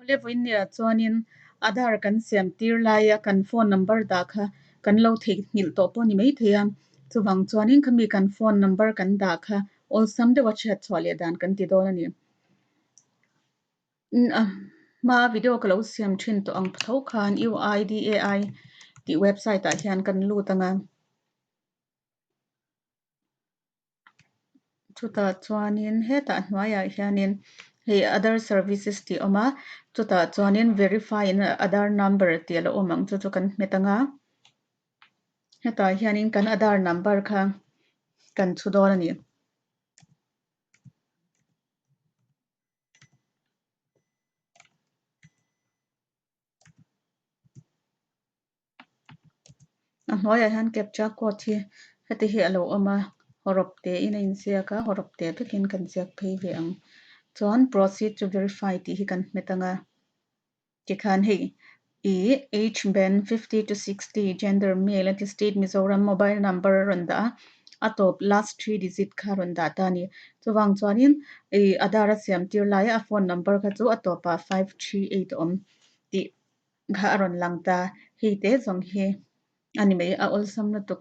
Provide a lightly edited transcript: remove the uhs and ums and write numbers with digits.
Awle vawiinniah chuanin Aadhaar kan siam tir laia kan phone number dah kha kan lo theihnghilh tawh pawh a ni maithei a, chuvang chuanin khami kan phone number kan dah kha awlsam deuha chhiat chhuah leh dan kan ti dawn a ni. A hma video ka lo siam thin tawh ang tho khan UIDAI tih website ah hian kan lut ang a. Chutah chuanin hetah hnuaiah hianin hei other services tih a awm a, chutah chuanin verify in aadhaar number tih a lo awm ang chu chu kan hmet ang a, hetah hianin kan aadhaar number kha kan chhu dawn a ni. A hnuaiah hian captcha code hi heti hi a lo awm a hawrawp te in a inziak a hawrawp te vekin kan ziak phei ve ang chuan proceed to verify tih hi kan hmet ang a tikhan hei ih age band 50 to 60 gender male a ti state Mizoram mobile number a rawn dah a a tawp last three digit kha a rawn dah ta a ni chuvang chuanin ih Aadhaar a siam tir laia a phone number kha chu a tawpah 538 a awm tih. Kha a rawn lang ta, hei te zawng hi a ni mai, a awlsam lutuk.